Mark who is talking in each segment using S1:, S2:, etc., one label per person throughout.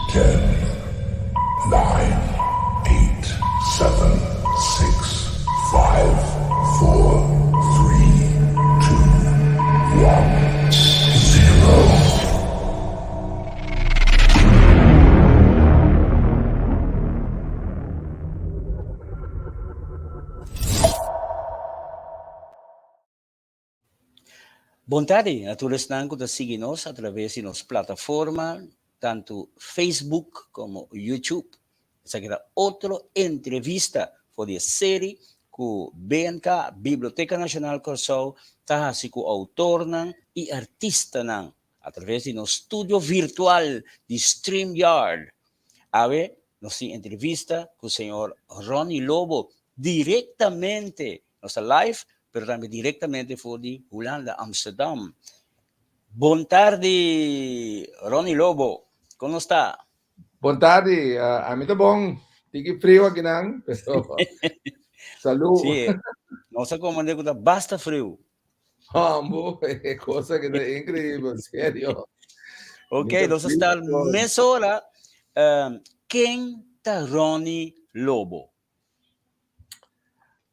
S1: Ten, nine, eight, seven, six, five, four, three, two, one, zero.
S2: Bon tardi na tur esnan ku ta sigui nos a traves di nos plataforma, tantu Facebook komo YouTube. Esaki ta otro entrevista for di e seri ku BNK, Biblioteka Nashonal Kòrsou, ta hasi ku outornan i artistanan a traves di nos studio virtual di StreamYard. Awe nos tin entrevista ku señor Ronnie Lobo direktamente. Nos ta live, pero tambe directamente for di Hulanda, Amsterdam. Bon tardi, Ronnie Lobo. Kon nos ta?
S3: Bon tardi, ami ta bon. Tiki friu akinan, pero salú.
S2: Sí, nos a komandé ku ta basta friu.
S3: Hombo, e cosa que ta increíble, serio.
S2: Ok, nos a start mesora. Ken ta Ronnie Lobo?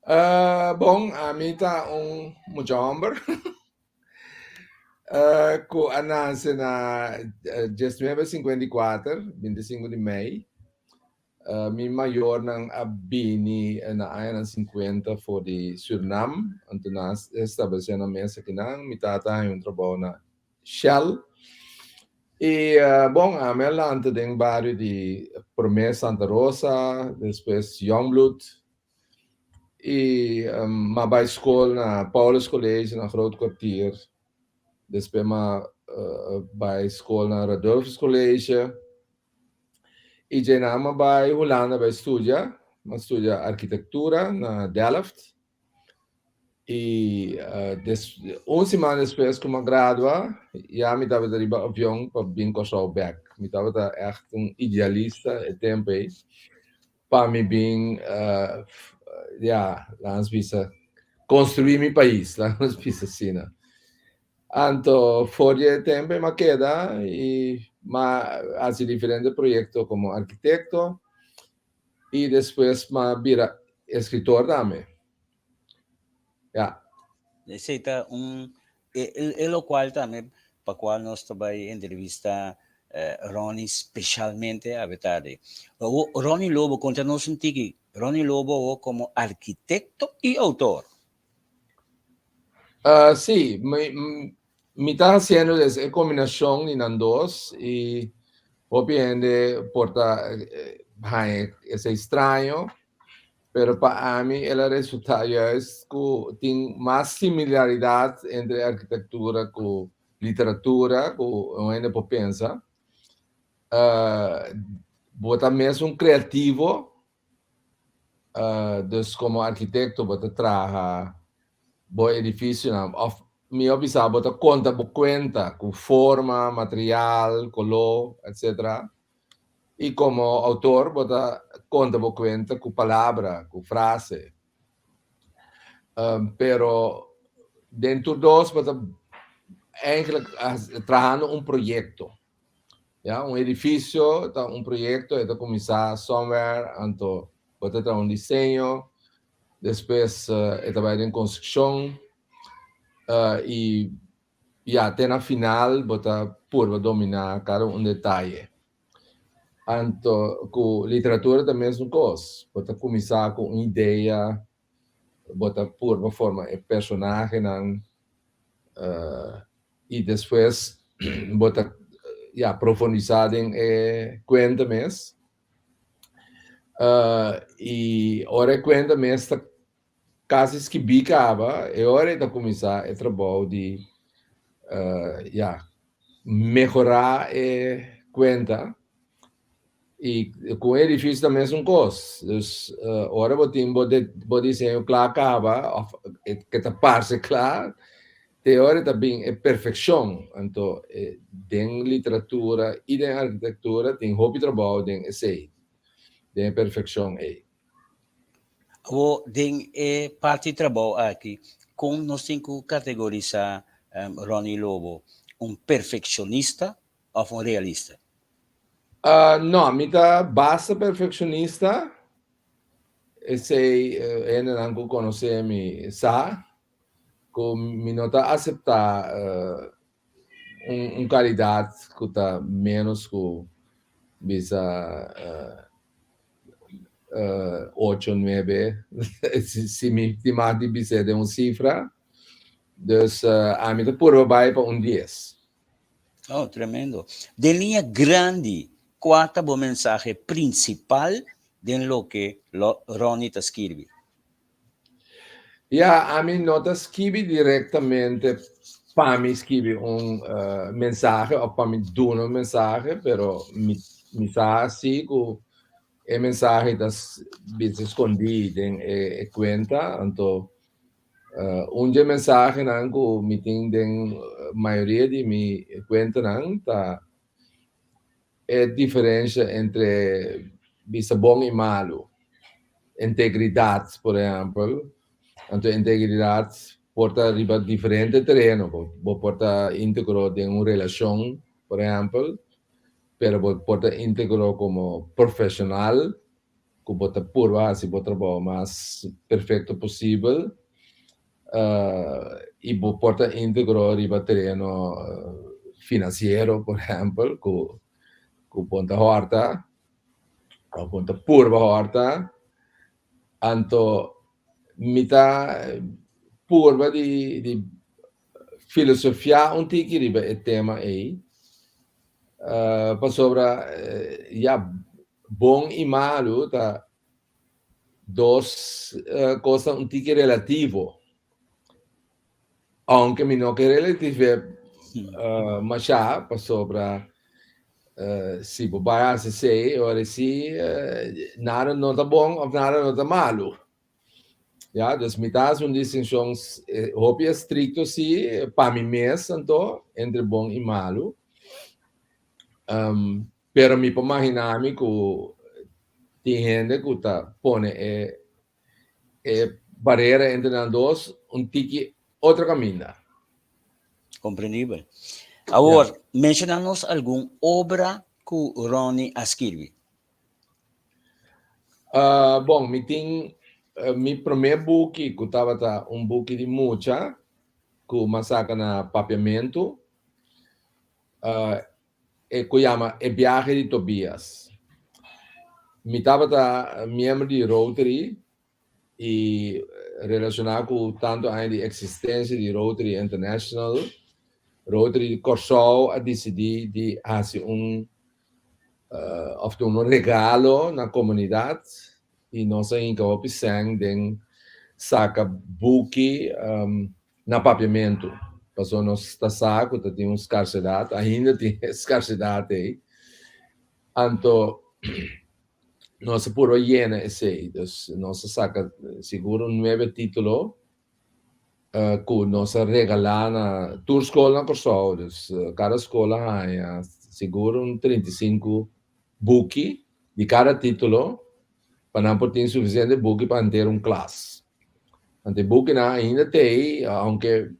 S3: Bon, ami ta un mucha homber ku a nase na diesnuebe sinkuenta i kuater, bintisinku di mei. Mi mayornan a bini na añanan sinkuenta for di Surinam, anto nan a establesé nan mes akinan. Mi tata a haña un trabou na Shell. I bon, ami a lanta den bario di promé Santa Rosa, despues Jongbloed. I m'a bai skol na Paulus College na Groot Kwartier. Despues m'a bai skol na Radulphus College. I djeinan m'a bai Hulanda bai studia. M'a studia arkitektura na Delft. I un siman despues ku mi a gradua, ya mi tabata riba avion pa bin Kòrsou bèk. Mi tabata ègt un idealista e tempu ei pa mi bin, ya, laga nos bisa, konstruí mi pais, laga nos bisa asina. Anto for di e tempu ei mi a keda i mi a hasi diferente proyekto komo arkitekto. I despues m'a bira eskritor tambe. Ya.
S2: Esei ta un e lokual tambe pa kual nos ta bai entrevista Ronnie speshalmente awe tardi. Ronnie Lobo, konta nos un tiki, Ronnie Lobo awor komo arkitekto i outor.
S3: Sí, mi ta hasiendo des e kombinashon di nan dos i hopi hende por ta haña esei straño, pero pa ami el a resultá juist ku tin mas similaridat entre arkitektura ku literatura ku un hende por pensa. Bo ta mes un kreativo, dus komo arkitekto bo ta traha bo edificionan of mihor bisa bo ta conta bo cuenta cu forma, material, color, etc. Y como autor bo ta conta bo cuenta cu palabra, cu frase. Pero den tur dos bo ta eigenlijk trahando un proyecto. Ya, un edificio ta un proyecto, e ta cuminsa somewhere, anto bo ta traha un diseño, Despues e ta bai den konstrukshon i ya te na final bo ta purba dominá kada un detaye. Anto ku literatura ta mesun kos, bo ta kuminsá ku un idea, bo ta purba forma e personahenan i despues bo ta ya profundisá den e kuenta mes. I ora e kuenta mes ta kasi skibí kaba, e ora e ta kuminsá e trabou di ya mehorá e kuenta. I ku e edifisio ta mesun kos. Dus ora bo tin bo bo diseño kla kaba òf ke ta parse kla, Te ora ta bin e perfekshon, anto den literatura i den arkitektura tin hopi trabou den esei, den e perfekshon ei.
S2: Awor, den e parti trabou aki, kon nos tin ku kategorisá Ronnie Lobo, un perfekshonista òf un realista?
S3: No, mi ta basta perfekshonista. Esei hendenan ku konosé mi sa ku mi no ta aseptá un kalidat ku ta ménos ku bisa ocho, nuebe, si mi tin mag di bis'é den un sifra. Dus ami ta purba bai pa un dies.
S2: Oh, tremendo. Den liña grandi, kua ta bo mensahe prinsipal den loke Ronnie ta skirbi?
S3: Ya, ami no ta skibi direktamente pa mi skibi un mensahe òf pa mi duna un mensahe, pero mi mi sa si ku e mensahe ta bisa skondí den e kuenta, anto Un dje mensahenan ku mi tin den mayoria di mi kuentanan ta e diferensha entre bisa bon i malu. Integridat, por ehèmpel. Anto integridat por ta riba diferente tereno. Bo por ta íntegro den un relashon, por ehèmpel, pero bo por ta íntegro komo profeshonal. ku bo ta purba hasi bo trabou mas perfekto posibel i bo por ta íntegro riba tereno finansiero por ehèmpel ku ku bo ta hòrta òf bo ta purba hòrta anto mi ta purba di di filosofiá un tiki riba e tema ei pasobra ya Bon i malu ta dos kosnan un tiki relativo. Aunke mi no ke relativ'é mashá pasobra si bo bai hasi esei ora si nada no ta bon òf nada no ta malu. Ya, dus mi ta hasi un distinshon hopi estrikto si pa mi mes anto entre bon i malu. Pero mi por maginá mi ku tin hende ku ta pone e e barera entre nan dos un tiki otro kaminda.
S2: Komprendibel. Awor, menshoná nos algun obra ku Ronnie a skirbi.
S3: Bon, mi tin mi promé buki ku tabata un buki di mucha ku mi a saka na Papiamentu. E ku yama E Biahe di Tobias. Mi tabata miembro di Rotary i relashoná ku tantu aña di eksistensia di Rotary International, Rotary di Kòrsou a disidí di hasi un òf duna un regalo na komunidat i nos a hinka hopi sèn den saka buki na papiamentu, pasobra nos ta sa ku ta tin un skarsedat, ainda tin e skarsedat ei, anto nos a purba yena esei, dus nos a saka sigur un nuebe titulo ku nos a regalá na tur skol na Kòrsou, dus kada skol a haña sigur un 35 buki di kada titulo pa nan por tin sufisiente buki pa henter un klas. Anto e bukinan ainda t'ei, aunke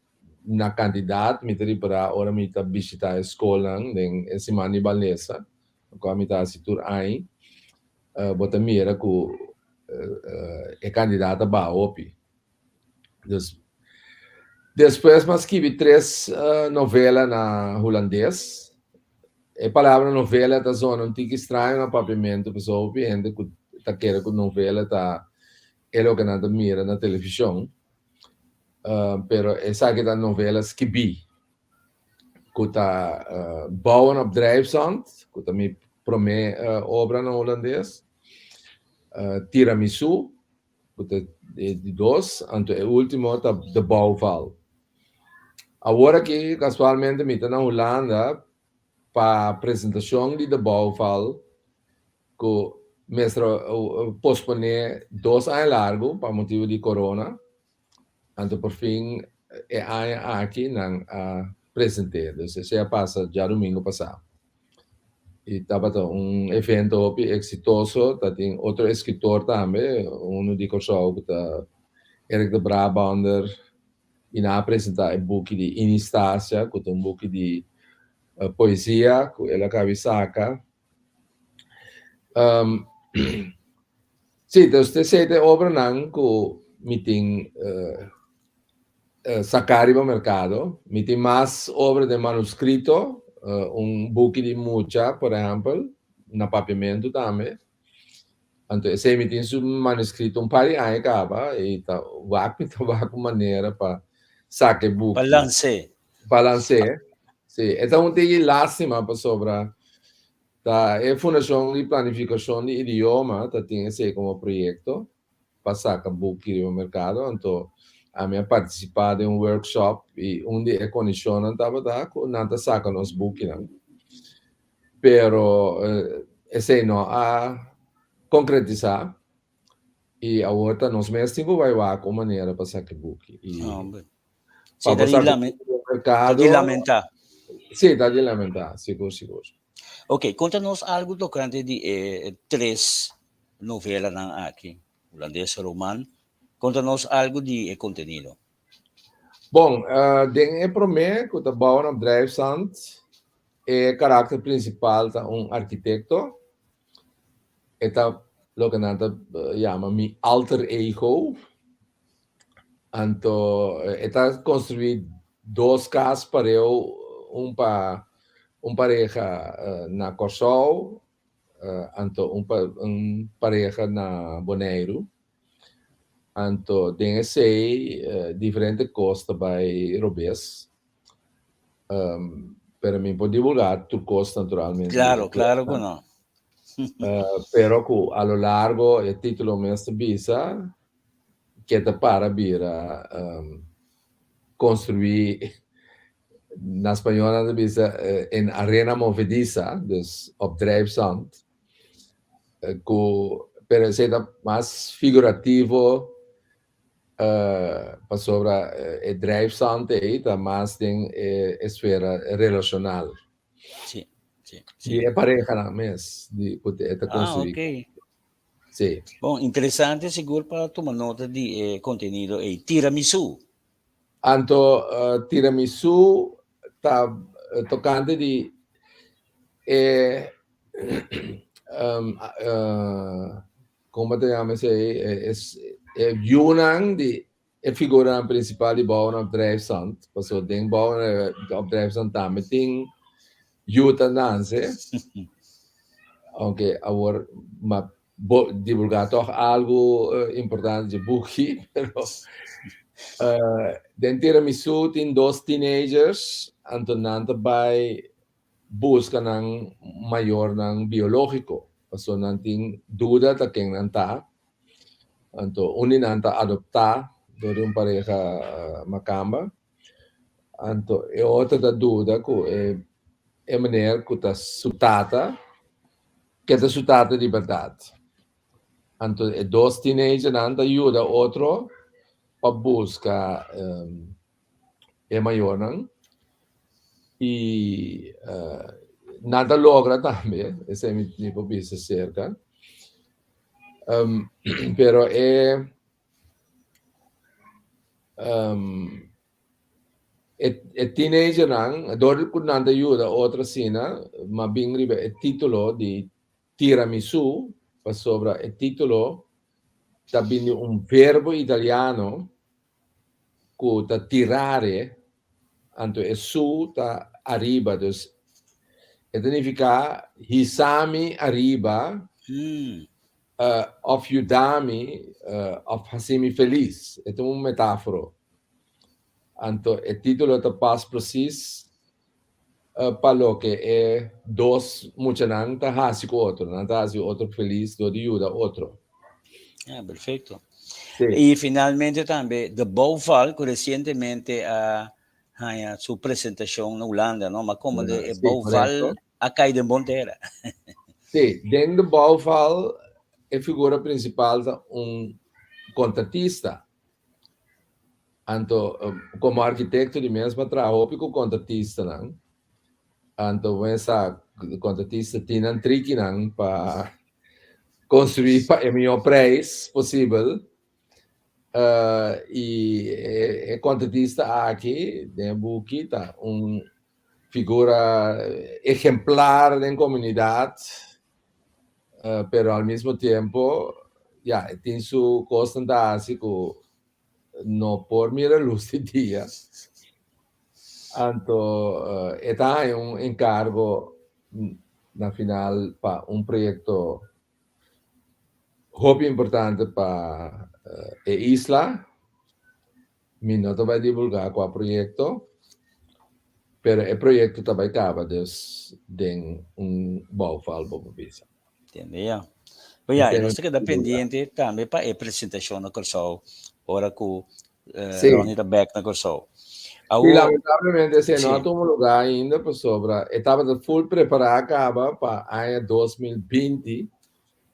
S3: na kantidat mi ta ripará ora mi ta bishitá e skolnan den e siman di Balnesa, lokual mi ta hasi tur aña, bo ta mira ku e kantidat a baha hopi. Dus, despues mi a skibi tres novela na hulandes. E palabra novela ta zona un tiki straño na papiamentu, pasobra hopi hende ku ta kere ku novela ta e loke nan ta mira na televishon, pero esaki ta novela skibí ku ta Bouwen op Drijfzand, ku ta mi promé obra na hulandes, Tiramisu, ku ta e di dos, anto e último ta De Bouwval. Awor aki kasualmente mi ta na Hulanda pa presentashon di De Bouwval ku mester a posponé dos aña largu pa motibu di corona, anto por fin e aña aki nan a present'é. Dus esei a pasa djadumingu pasá. I tabata un evento hopi eksitoso, ta tin otro eskritor tambe, unu di Kòrsou ku ta Eric de Brabander, i nan a presentá e buki di Ini Stasia ku ta un buki di poesia ku el a kabi saka. Um, sí, dus esei ta e obranan ku mi tin uh, uh, saká riba merkado. Mi tin mas obra den manuskrito, uh, un buki di mucha, por ehèmpel, na papiamentu tambe. Anto esei mi tin su manuskrito un par di aña kaba i ta wak mi ta wak un manera pa saka e
S2: Pa
S3: buki.
S2: lans'é.
S3: Pa lans'é. Sí, e ta un tiki lástima pasobra ta e Fundashon di Planifikashon di Idioma ta tin esei komo proyekto pa saka buki riba merkado. Anto ami a partisipá den un workshop i un di e kondishonnan tabata ku nan ta saka nos bukinan. Pero esei no a konkretisá i awor ta nos mes tin ku bai wak un manera pa saka e buki. I
S2: Sí,
S3: pa
S2: ta
S3: bo
S2: di
S3: saka
S2: lamen
S3: riba
S2: ta di
S3: merkado,
S2: lamentá.
S3: sí, ta di lamentá, sigur sigur.
S2: Ok, konta nos algu tokante di e tres novelanan aki, Hulandes, Roman. Konta nos algu di e kontenido.
S3: Bon, den e promé ku ta Bouwen op Drijfzand, e karakter prinsipal ta un arkitekto. E ta loke nan ta yama mi alter ego. Anto e ta konstruí dos kas pareu, un pa un pareha na Kòrsou, anto un pa un pareha na Boneiru. Anto den esei diferente kos ta bai robes. Pero mi por divulgá tur kos naturalmente.
S2: Claro, claro ku no.
S3: Pero ku a lo largo e título mes ta bisa ke ta para bira konstruí, na spañol nan ta bisa en arena movediza, dus op drijfzand, ku pero esei ta mas figurativo pasobra e drijfzand ei ta mas den e esfera relashonal.
S2: Sí, sí, sí.
S3: Di e parehanan mes di ku e ta
S2: Ah,
S3: konstruí.
S2: ok.
S3: Sí.
S2: Bon, interesante sigur pa tuma nota di e kontenido ei. Tiramisú.
S3: Anto tiramisú ta tokante di e kon ta yama esei e yunan di e figuranan prinsipal di Bouwen op Drijfzand, pasobra den Bouwen op Drijfzand tambe tin yu ta nanse, aunke awor m'a divulgá tòg algu importante dje buki, pero den Tiramisú tin dos teenagers, anto nan ta bai buska nan mayornan biológiko, pasobra nan tin duda ta ken nan ta. Anto un di nan ta adoptá dor di un pareha makamba. Anto e otro ta duda ku e e meneer ku ta su tata, ke ta su tata di bèrdat. Anto e dos teenagernan ta yuda otro pa buska e mayornan i nan ta logra tambe, esei mi por bisa serka. Pero e e teenagernan dor ku nan ta yuda otro asina m'a bin riba e titulo di Tiramisù pasobra e titulo ta bin di un verbo italiano ku ta tirare, anto e su ta ariba, dus e ta nifiká hisami ariba òf yudami òf hasimi felis. E ta un metáforo. Anto e título ta pas presis pa loke e dos muchanan ta hasi ku otro. Nan ta hasi otro felis dor di yuda otro.
S2: Ah, perfecto. Sí. I finalmente tambe De Bouwval, ku resientemente a haña su presentashon na Hulanda, no? Ma komo de e Bouwval a kai den bon tera.
S3: Sí, den De Bouwval e figura prinsipal ta un kontratista. Anto, komo arkitekto di mes m'a traha hopi ku kontratistanan. Anto bo sa kontratista tin nan trikinan pa konstruí pa e mihó preis posibel. I e kontratista aki den e buki ta un figura ehemplar den komunidat. Pero al mismo tempo, ya, e tin su kosnan ta hasi ku no por mira lus di dia. Anto e ta haña un enkargo na final pa un proyekto hopi importante pa e isla. Mi no ta bai divulgá kua proyekto, pero e proyekto ta bai kaba dus den un bouwval, bo por bisa.
S2: Tende ya. Pero ya, nos ta keda pendiente tambe pa e presentashon na Kòrsou, ora ku Ronnie ta bèk na Kòrsou.
S3: Sí, lamentablemente esei no a tuma lugá ainda pasobra e tabata full prepará kaba pa aña 2020,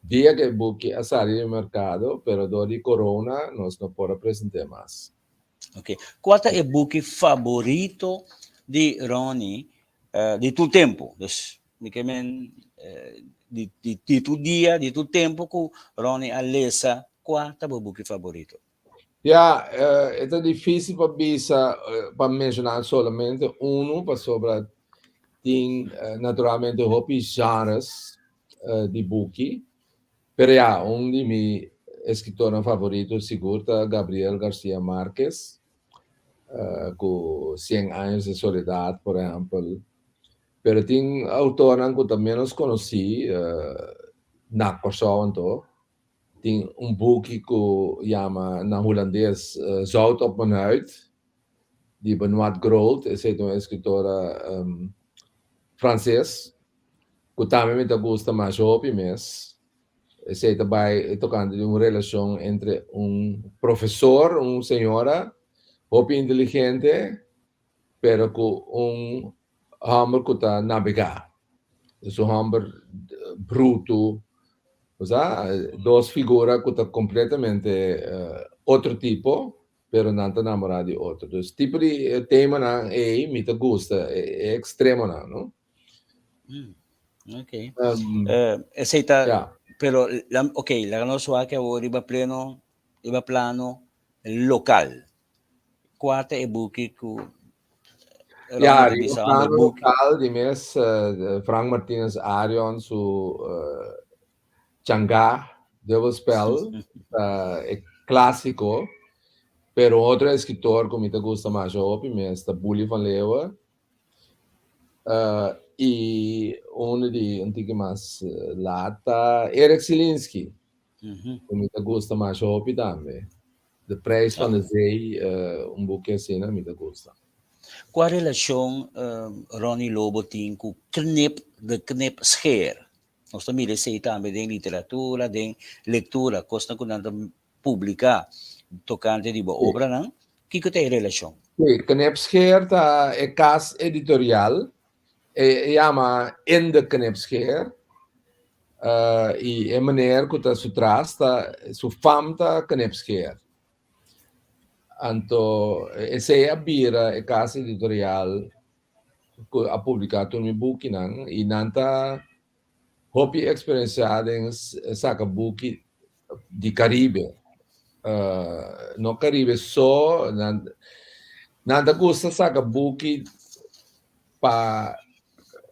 S3: Dia ku e buki a sali den merkado, pero dor di corona nos no por a present'é mas.
S2: Ok. Kua ta e buki faborito di Ronnie di tur tempu? Dus, mi ke men di di tur dia, di tur tempu ku Ronnie a lesa, kua ta bo buki faborito?
S3: Ya, e ta difícil pa bisa, pa menshoná solamente unu, pasobra tin naturalmente hopi genres di buki. Pero ya, un di mi eskritornan favorito sigur ta Gabriel Garcia Marquez, ku Cien años de soledad, por ehèmpel. Pero tin outornan ku ta ménos konosí na Kòrsou anto, Tin un buki ku yama na hulandes Zout op mijn huid di Benoîte Groult, esei ta un eskritora franses ku tambe mi ta gusta masha hopi mes. Esei ta bai tokante di un relashon entre un profesor, un señora hopi inteligente, pero ku un hòmber ku ta nabegá. Es un hòmber brutu, osea, dos figura ku ta kompletamente otro tipo, pero nan ta namorá di otro. Dus tipo di temanan ei mi ta gusta, e ekstremonan, no?
S2: Ok. Esei ta, pero, ok, laga nos wak awor riba pleno, riba plano lokal. Kua ta e buki ku
S3: Ya, riba plano lokal di mes Frank Martinus Arion su Changá, Dubbelspel, ta e klásiko. Pero un otro eskritor ku mi ta gusta masha hopi mes ta Bully van Leeuwen. I unu di un tiki mas laat ta Erik Zielinski, ku mi ta gusta masha hopi tambe. De prijs van de zee, un buki asina mi ta gusta.
S2: Kua relashon Ronnie Lobo tin ku knip, de knipscheer? Nos ta mira esei tambe den literatura, den lektura, kosnan ku nan ta publiká tokante di bo obranan. Kiko ta e relashon?
S3: Sí, Knipscheer ta e kas editorial. E yama In de Knipscheer. I e meneer ku ta su tras ta su fam ta knipscheer. Anto esei a bira e kas editorial ku a publiká tur mi bukinan i nan ta hopi eksperensiá den saka buki di Karibe. No Karibe so, nan nan ta gusta saka buki pa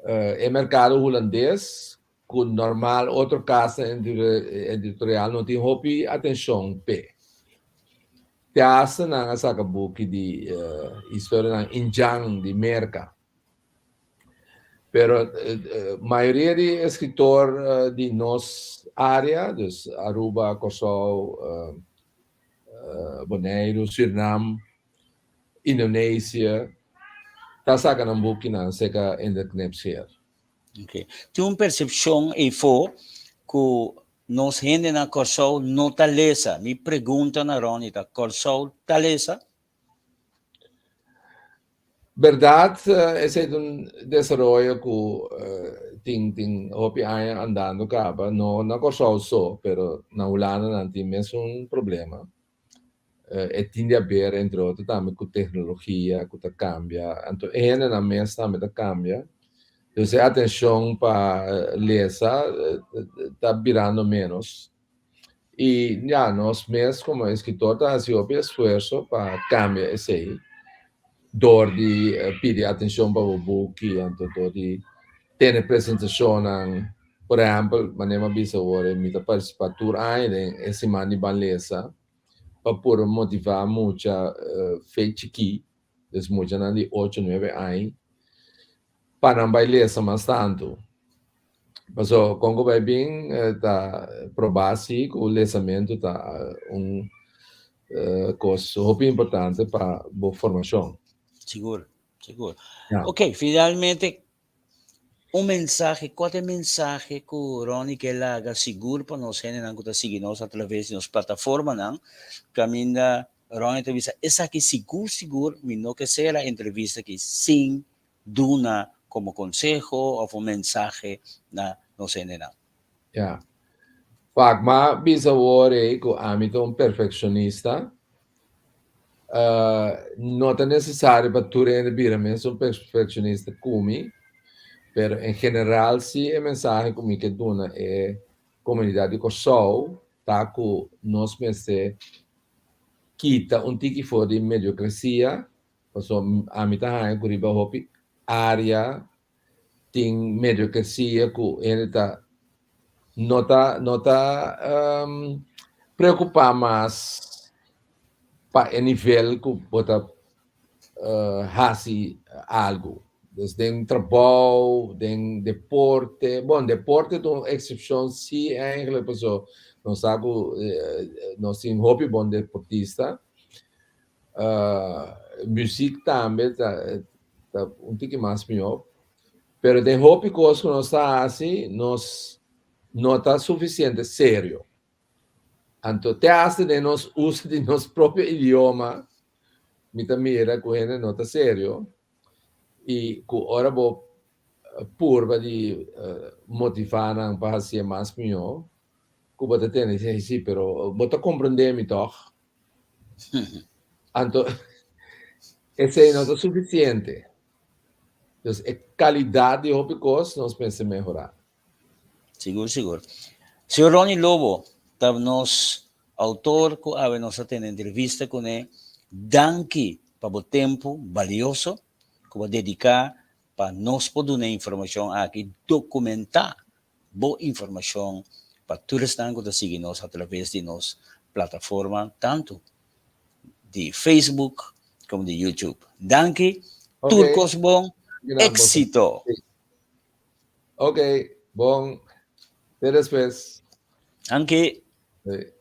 S3: e merkado hulandes ku normal otro kasa editorial no tin hopi atenshon p'e. Te hasta nan a saka buki di historianan indjan di Merka. Pero mayoria di eskritor di nos área, dus Aruba, Kòrsou, Boneiru, Surinam, Indonesia, ta saka nan bukinan serka In de Knipscheer.
S2: Ok. Tin un persepshon eifó ku nos hende na Kòrsou no ta lesa. Mi pregunta na Ronnie ta, Kòrsou ta lesa?
S3: Berdad esei ta un desaroyo ku tin tin hopi aña andando kaba, no na Kòrsou so, pero na Hulanda nan tin mesun problema. E tin di haber entre otro tambe ku teknologia ku ta kambia, anto e hendenan mes tambe ta kambia. Dus e atenshon pa lesa ta birando ménos. I ya, nos mes komo eskritor ta hasi hopi esfuerso pa kambia esei dor di pidi atenshon pa bo buki, anto dor di tene presentashonnan. Por ehèmpel, manera mi a bisa awor, mi ta partisipá tur aña den e siman di Ban Lesa pa por motivá mucha fe chikí, dus muchanan di ocho, nuebe aña, pa nan bai lesa mas tantu. Paso kon ku bai bin ta probá si ku lesamentu ta un kos hopi importante pa bo formashon.
S2: Sigur, sigur. Ok, finalmente un mensahe, kua ta e mensahe ku Ronnie ke laga sigur pa nos hendenan ku ta sigui nos atraves di nos plataformanan kaminda Ronnie ta bisa esaki sigur sigur mi no ke sera entrevista aki sin duna komo konseho òf un mensahe na nos hendenan.
S3: Ya. Wak, m'a bisa awor ei ku ami ta un perfekshonista. No ta nesesario pa tur hende bira mes un perfekshonista ku mi, pero en general si e mensahe ku mi ke duna e komunidat di Kòrsou ta ku nos mester kita un tiki for di mediokrasia, pasobra ami ta haña ku riba hopi área tin mediocracia cu hende ta no ta no ta um, preocupa mas pa e nivel cu bo ta uh, haci algo. Dus den trabou, den deporte, bon, deporte ta un excepcion si eigenlijk, paso nos sa cu eh, nos tin hopi bon deportista. Uh, muziek tambe ta, ta un tiki mas mihó. Pero den hopi kos ku nos ta hasi, nos no ta sufisiente serio. Anto te hasta den nos uso di nos propio idioma, mi ta mira ku hende no ta serio i ku ora bo purba di motivá nan pa hasié mas mihó, ku bo ta tende si, sí, pero bo ta komprendé mi tòg? Anto, esei no ta sufisiente. Dus e kalidat di hopi kos nos mester mehorá.
S2: Sigur, sigur. Señor Ronnie Lobo ta nos autor ku awe nos a tene entrevista kuné. Danki pa bo tempu balioso ku bo a dediká pa nos por duna e informashon aki, dokumentá bo informashon pa tur esnan ku ta sigui nos atraves di nos plataforma tantu di Facebook komo di YouTube. Danki, tur kos bon, éksito!
S3: Ok, bon. Te despues.
S2: Danki.
S3: Sí.